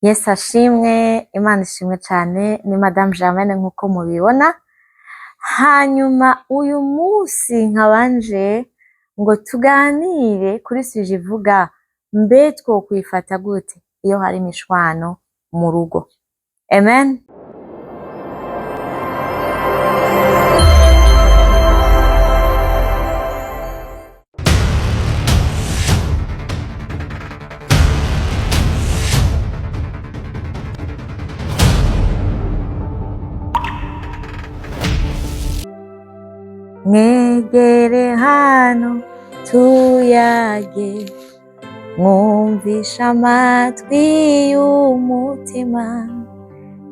Yesu ashimwe, Imana ishimwe cane, ni Madame Germaine nkuko mubibona. Hanyuma uyu munsi nkaba nje ngo tuganire kuri sujet ivuga: mbe twokwifata gute iyo hari imishwano mu rugo? Amen. Mwegere hano tuyage, mwumvishe amatwi y'umutima,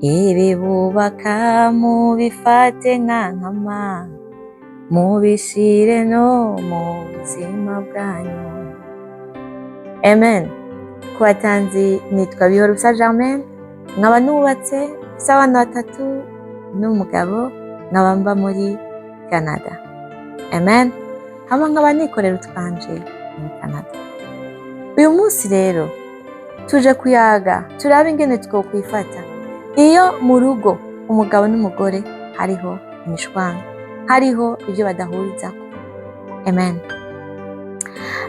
ibibubaka mubifate nka nkama, mubishire no mu buzima bwanyu. Amen. Ku batanzi nitwa Bihorubisa Germaine, nkaba nubatse, mfise abana batatu n'umugabo, nkaba mba muri Canada. Amen. Hama nkaba nikorera utwanje muri Canada. Uyu munsi rero tuje kuyaga turabe ingene twokwifata iyo mu rugo umugabo n'umugore hariho imishwano, hariho ibyo badahurizako. Amen.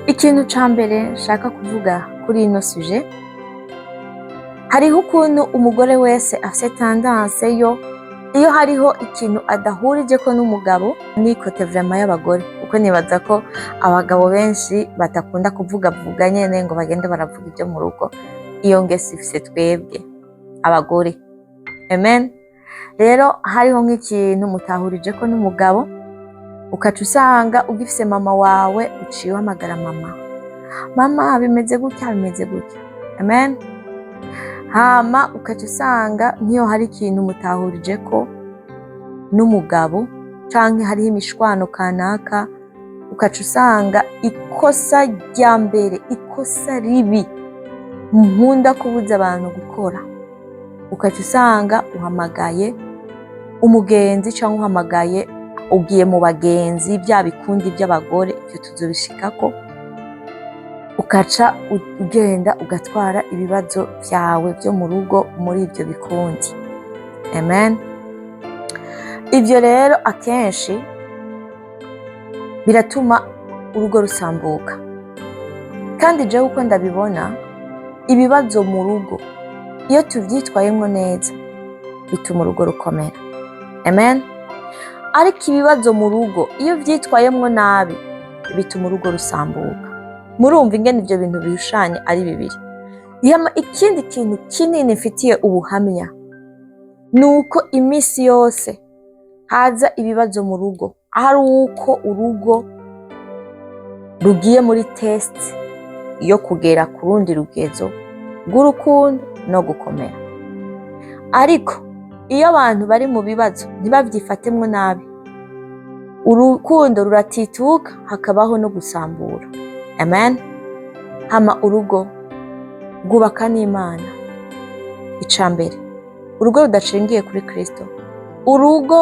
Ikintu ca mbere nshaka kuvuga kuri ino sujet, hariho ukuntu umugore wese afise tendance yo iyo hariho ikintu adahurijeko n'umugabo, ni côté vraiment y'abagore, kuko nibaza ko abagabo benshi badakunda kuvugavuga nyene ngo bagende baravuga ibyo mu rugo. Iyo ngeso ifise twebwe abagore. Amen. Rero hariho nk'ikintu mutahurijeko n'umugabo, ukaca usanga ugifise mama wawe, uciye uhamagara mama: "Mama, bimeze gutya, bimeze gutya." Amen. Hama ukaca usanga nk'iyo hari ikintu mutahurijeko n'umugabo canke hariho imishwano kanaka, ukaca usanga ikosa rya mbere, ikosa ribi nkunda kubuza abantu gukora, ukaca usanga uhamagaye umugenzi canke uhamagaye, ugiye mu bagenzi, bya bikundi by'abagore, ivyo tuzobishikako, ukaca ugenda ugatwara ibibazo vyawe vyo mu rugo muri ivyo bikundi. Amen. Ivyo rero akenshi biratuma urugo rusambuka. Kandi jewe uko ndabibona, ibibazo mu rugo iyo tuvyitwayemwo neza bituma urugo rukomera. Amen. Ariko ibibazo mu rugo iyo uvyitwayemwo nabi bituma urugo rusambuka. Murumva ingene ivyo bintu bihushanye ari bibiri. Yama ikindi kintu kinini mfitiye ubuhamya ni uko imisi yose haza ibibazo mu rugo ari uko urugo rugiye muri test yo kugera ku rundi rugezo rw'urukundo no gukomera. Ariko iyo abantu bari mu bibazo ntibavyifatemwo nabi, urukundo ruratituka, hakabaho no gusambura. Amen. Hama urugo rwubaka n'Imana. Ica mbere, urugo rudashingiye kuri Kristo, urugo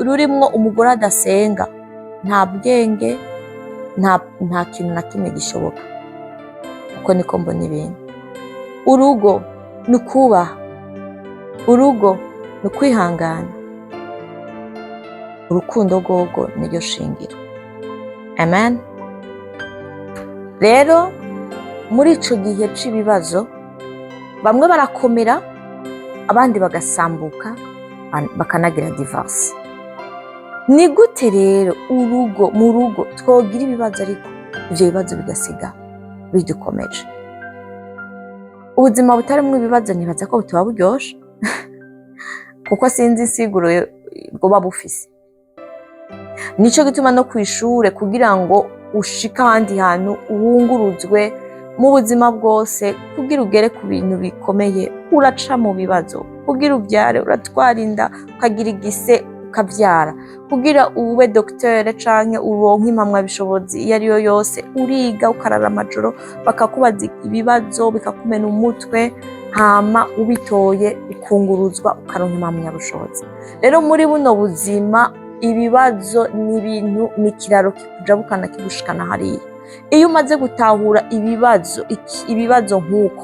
rurimwo umugore adasenga, nta bwenge, nta kintu na kimwe gishoboka. Uko niko mbona ibintu. Urugo ni ukubaha, urugo ni ukwihangana, urukundo rworwo niryo shingiro. Amen. Rero muri ico gihe c'ibibazo bamwe barakomera, abandi bagasambuka, bakanagira divorce. Ni gute rero urugo, mu rugo twogira ibibazo ariko ivyo bibazo bigasiga bidukomeje? Ubuzima butarimwo ibibazo nibaza ko butoba buryoshe, kuko sinzi insiguro bwoba bufise. Nico gituma no kw'ishure, kugira ngo ushike ahandi hantu, wunguruzwe mu buzima bwose, kugira ugere ku bintu bikomeye uraca mu bibazo. Kugira uvyare uratwara inda, ukagira igise, ukavyara. Kugira ube docteur canke uronke impamyabushobozi iyo ariyo yose, uriga, ukarara amajoro, bakakubaza ibibazo bikakumena umutwe, hama ubitoye ukunguruzwa, ukaronka impamyabushobozi. Rero muri buno buzima ibibazo ni ibintu, ni ikiraro kikujabukana kigushikana hariya. Iyo umaze gutahura ibibazo, ibibazo nk'uko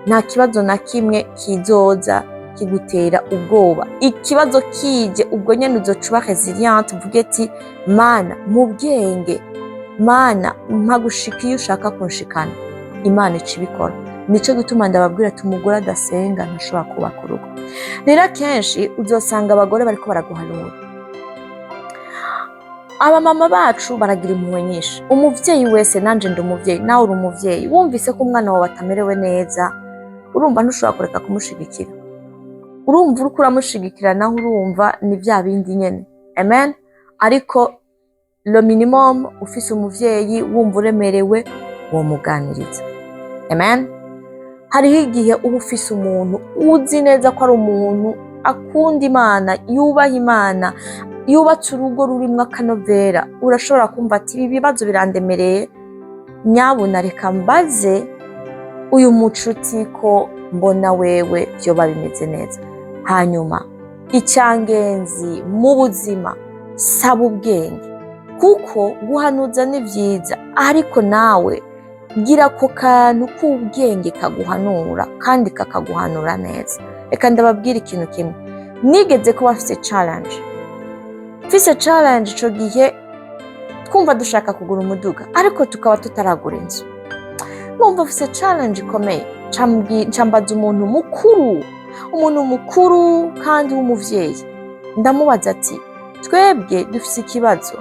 Nta kibazo na kimwe kizoza kigutera ubwoba. Ikibazo kije, ubwo nyene uzoca uba résiliente, uvuge ati: "Mana, mu bwenge, Mana, mpa gushika iyo ushaka kunshikana." Imana ica ibikora. Nico gituma ndababwira ati: umugore adasenga ntashobora kubaka urugo. Rero akenshi uzosanga abagore bariko baraguhanura. Abamama bacu baragira impuhwe nyinshi. Umuvyeyi wese, nanje ndi umuvyeyi, nawe uri umuvyeyi, wumvise ko umwana wawe atamerewe neza, urumva ntushobora kureka kumushigikira. Urumva uriko uramushigikira, naho urumva ni vya bindi nyene. Amen. Ariko le minimum, ufise umuvyeyi wumva uremerewe, womuganiriza. Amen. Hariho igihe uba ufise umuntu uzi neza ko ari umuntu akunda Imana, yubaha Imana, yubatse urugo rurimwo akanovera. Urashobora kumva ati: "Ibi bibazo birandemereye, nyabuna reka mbaze uyu mucuti ko mbona wewe vyoba bimeze neza." Hanyuma icyangenzi mu buzima, saba ubwenge, kuko guhanuza ni vyiza, ariko nawe gira ako kantu k'ubwenge kaguhanura kandi kakaguhanura neza. Reka ndababwira ikintu kimwe. Nigeze kuba mfise challenge, mfise challenge ico gihe twumva dushaka kugura umuduga, ariko tukaba tutaragura inzu. Numva mfise challenge ikomeye, ncambaza umuntu mukuru, umuntu mukuru kandi w'umuvyeyi. Ndamubaza ati: "Twebwe dufise ikibazo,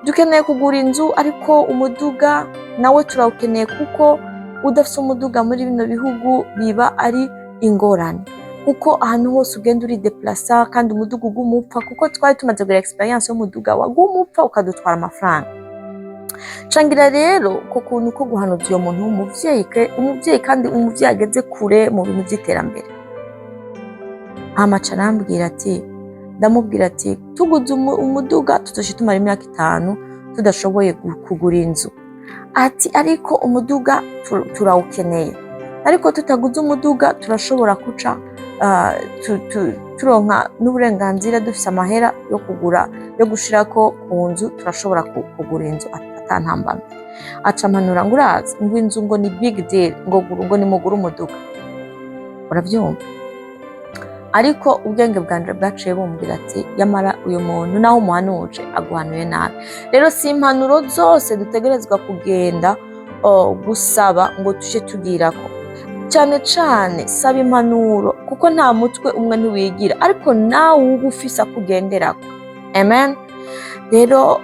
dukeneye kugura inzu, ariko umuduga nawe turawukeneye, kuko udafise umuduga muri bino bihugu biba ari ingorane, kuko ahantu hose ugenda uri déplaça, kandi umuduga uguma upfa," kuko twari tumaze kugira expérience y'umuduga waguma upfa ukadutwara amafaranga. Cangira rero ko kuntu ko guhanuza uyo muntu w'umuvyeyi, umuvyeyi kandi umuvyeyi ageze kure mu bintu vy'iterambere. Hama aca arambwira ati, ndamubwira ati: "Tuguze umuduga tuzoca tumara imyaka 5 tudashoboye kugura inzu." Ati: "Ariko umuduga turawukeneye, ariko tutaguze umuduga turashobora kuca turonka n'uburenganzira, dufise amahera yo kugura, yo gushirako ku nzu, turashobora kugura inzu ata ntambamyi." Aca ampanura ngo: "Urazi," ngo, "inzu ngo ni big deal, ngo gura, ngo nimugure umuduga." Uravyumva? Ariko ubwenge bwanje bwaciye bumbwira ati: "Yamara uyu muntu naho umuhanuje aguhanuye nabi." Rero si impanuro zose dutegerezwa kugenda gusaba ngo tuje tugirako. Cyane cane saba impanuro, kuko nta mutwe umwe ntiwigira, ariko nawe uba ufise akugenderako. Amen. Rero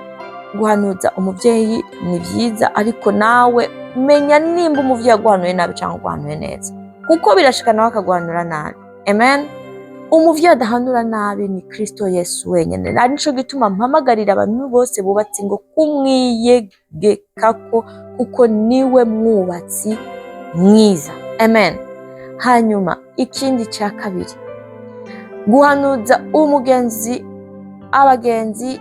guhanuza umuvyeyi ni vyiza, ariko nawe menya nimba umuvyeyi aguhanuye nabi cyangwa aguhanuye neza, kuko birashika nawe akaguhanura nabi. Amen. Umuvyeyi adahanura nabi ni Kristo Yesu wenyene. Ari nico gituma mpamagarira abantu bose bubatse ngo kumwiyegekako, kuko niwe mwubatsi mwiza. Amen. Hanyuma ikindi cya kabiri, guhanuza umugenzi, abagenzi,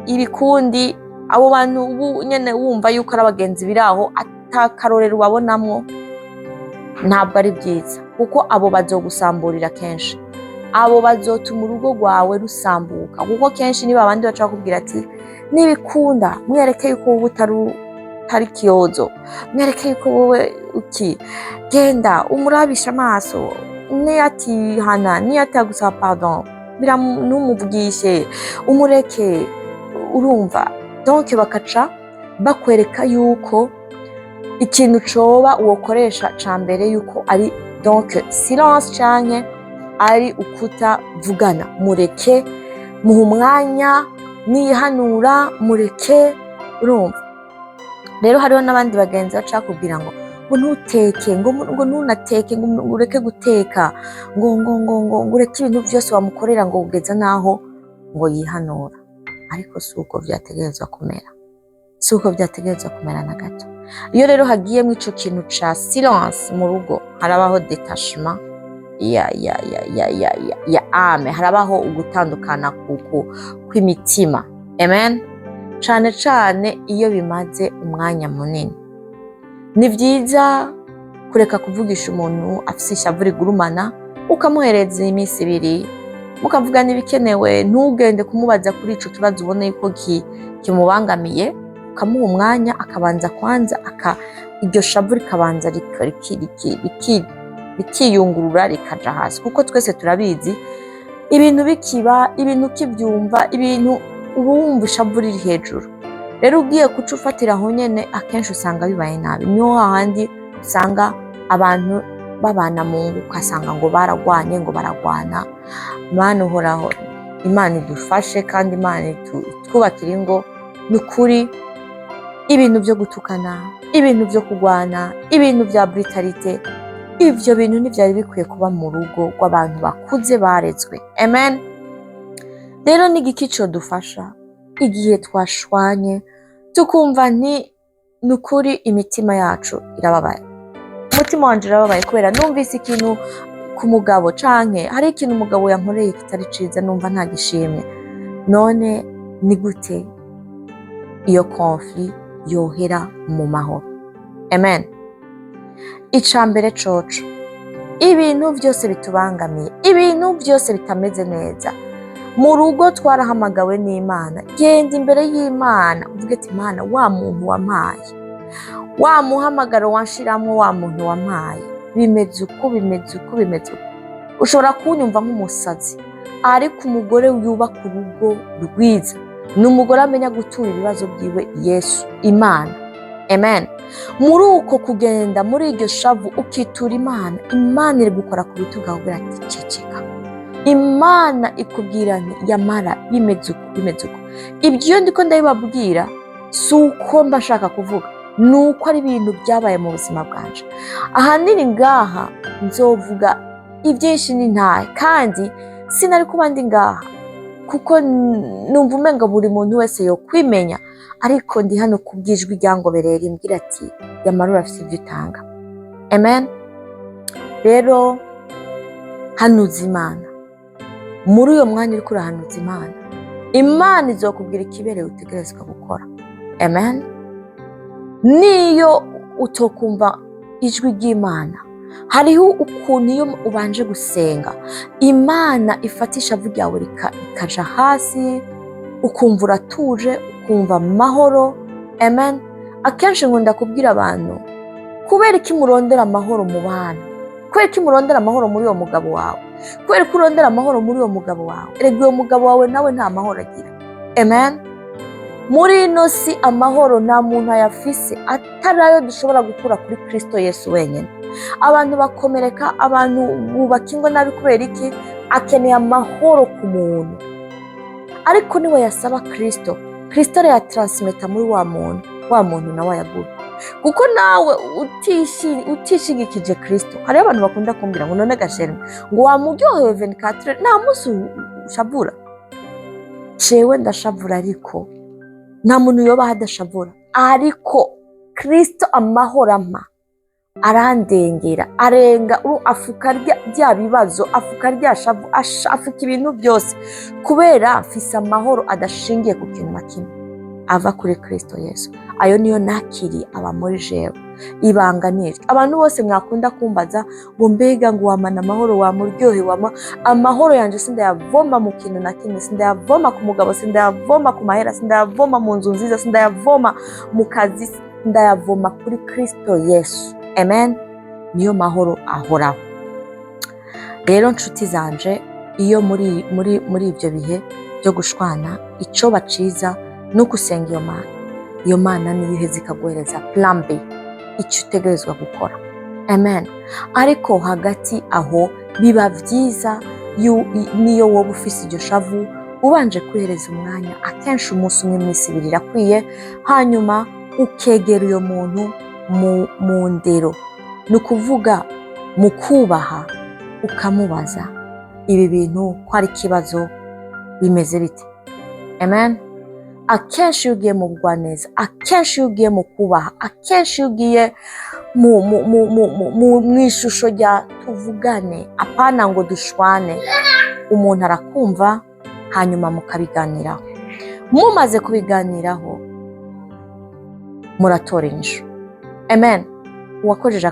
ibikundi, abo bantu ubu nyene wumva yuko ari abagenzi biri aho atakarorero ubabonamwo, ntabwo ari byiza, kuko abo bazogusamburira kenshi, abo bazotuma urugo rwawe rusambuka, kuko kenshi niba abandi baca bakubwira ati: "Nibikunda mwereke yuko wowe utari kiyozo, mwereke yuko wowe uki genda umurabisha amaso, niyatihana, niyatagusaba pardon, ntumuvugishe, umureke." Urumva, donc bakaca bakwereka yuko ikintu coba wokoresha ca mbere yuko ari donc silence canke ari ukutavugana. Mureke, muha umwanya, nihanura mureke. Urumva rero hariho n'abandi bagenzi baca bakubwira ngo ntuteke, ngo ntunateke, ngo ureke guteka, ngo ureke ibintu byose wamukorera, ngo kugeza naho ngo yihanura. Ariko si uko vyategerezwa kumera, si uko vyategerezwa kumera na gato. Iyo rero hagiyemo ico kintu ca silence mu rugo, harabaho détachement ya âme, harabaho ugutandukana kw'imitima. Amen. Cane cane iyo bimaze umwanya munini, ni vyiza kureka kuvugisha umuntu afise ishavu rigurumana, ukamuhereza iminsi 2 mukavugana ibikenewe. Ntugende kumubaza kuri ico kibazo ubona yuko kimubangamiye. Ukamuha umwanya, akabanza kwanza iryo shavu rikabanza Rikiyungurura, rikaja hasi, kuko twese turabizi, ibintu bikiba, ibintu ukibyumva, ibintu uba wumva ishavu riri hejuru. Rero ugiye kuca ufatira aho nyene, akenshi usanga bibaye nabi. Niho hahandi usanga abantu babana mu ngo, ugasanga ngo baragwanye, ngo baragwana. Mana uhoraho, Imana idufashe kandi Imana itwubakire ingo. Ni ukuri, ibintu byo gutukana, ibintu byo kurwana, ibintu bya brutalité, ibyo bintu ntibyari bikwiye kuba mu rugo rw'abantu bakuze barezwe. Amen. Rero ni igiki codufasha igihe twashwanye, tukumva nti ni ukuri imitima yacu irababaye, umutima wanje urababaye kubera numvise ikintu ku mugabo, canke hari ikintu umugabo yankoreye kitari ciza, numva ntagishimye? None ni gute iyo conflit yohera mu mahoro? Amen. Ica mbere coco, ibintu byose bitubangamiye, ibintu byose bitameze neza mu rugo, twarahamagawe n'Imana. Genda imbere y'Imana, uvuge ati: "Imana, wa muntu wampaye, wa muhamagaro wanshiramwo, wa muntu wampaye, bimeze uku, bimeze uku, bimeze uku." Ushobora kunyumva nk'umusazi, ariko umugore yubaka urugo rwiza ni umugore amenya gutura ibibazo byiwe Yesu, Imana. Amen. Muri uko kugenda, muri iryo shavu, ukitura Imana, Imana iri gukora ku bitugu, akubwira ati: "Ceceka." Imana ikubwira nti: "Yamara bimeze uku, bimeze uku." Ibyo iyo ndiko ndabibabwira, si uko mba nshaka kuvuga, ni uko ari ibintu byabaye mu buzima bwanje. Ahanini ngaha nzovuga ibyinshi ni ntahe, kandi sinari kuba ndi ngaha kuko numva umenga buri muntu wese yokwimenya, ariko ndi hano kubw'ijwi ryangobereye rimbwira ati: "Yamara urafise ibyo utanga." Amen. Rero hanuza Imana. Muri uyo mwanya uriko urahanuza Imana, Imana izokubwira ikibereye utegerezwa gukora. Amen. Niyo utokumva ijwi ry'Imana, hariho ukuntu iyo ubanje gusenga, Imana ifata ishavu ryawe rikaja hasi, ukumva uratuje, ukumva amahoro. Amen. Akenshi nkunda kubwira abantu: kubera iki murondera amahoro mu bana? Kubera iki murondera amahoro muri uwo mugabo wawe? Kubera ko urondera amahoro muri uwo mugabo wawe, erega uwo mugabo wawe nawe nta mahoro agira. Amen. Muri ino si amahoro nta muntu ayafise atari ayo dushobora gukura kuri Kristo Yesu wenyine. Abantu bakomereka, abantu bubaka ingo nabi. Kubera iki? Akeneye amahoro ku muntu, ariko niwe yasaba Kristo, Kristo arayatransmeta muri wa muntu, wa muntu nawe ayagura, kuko nawe utishigikije Kristo. Hariho abantu bakunda kumbwira ngo: "None gasherme, ngo wamuryohewe 24, nta munsi ushavura?" Jewe ndashavura, ariko nta muntu yoba adashavura, ariko Kristo amahoro ampa arandengera, arenga, afuka bya bibazo, afuka rya shavu, afuka ibintu byose, kubera mfise amahoro adashingiye ku kintu na kimwe, ava kuri Kristo Yesu. Ayo niyo nakiriye, aba muri jewe. Ibanga ni iryo. Abantu bose mwakunda kumbaza ngo: "Mbega ngo wamana amahoro, wamuryohe, wama?" Amahoro yanje sindayavoma mu kintu na kimwe, sindayavoma ku mugabo, sindayavoma ku mahera, sindayavoma mu nzu nziza, sindayavoma mu kazi, ndayavoma kuri Kristo Yesu. Amen. Niyo mahoro ahoraho. Rero nshuti zanje, iyo muri ibyo bihe byo gushwana, icyo baciza ni ugusenga iyo Mana. Iyo Mana niyo iheza ikaguhereza plan B, icyo utegerezwa gukora. Amen. Ariko hagati aho biba byiza niyo wowe ufise iryo shavu, ubanje kwihereza umwanya, akenshi umunsi umwe, iminsi 2 irakwiye, hanyuma ukegera uyo muntu mu ndero, ni ukuvuga mu kubaha, ukamubaza: "Ibi bintu ko ari ikibazo, bimeze bite?" Amen. Akenshi iyo ugiye mu bugwaneza, akenshi iyo ugiye mu kubaha, akenshi iyo ugiye mu ishusho rya tuvugane, apana ngo dushwane, umuntu arakumva, hanyuma mukabiganiraho. Mumaze kubiganiraho, muratora inyishu. Amen. Uwakojeje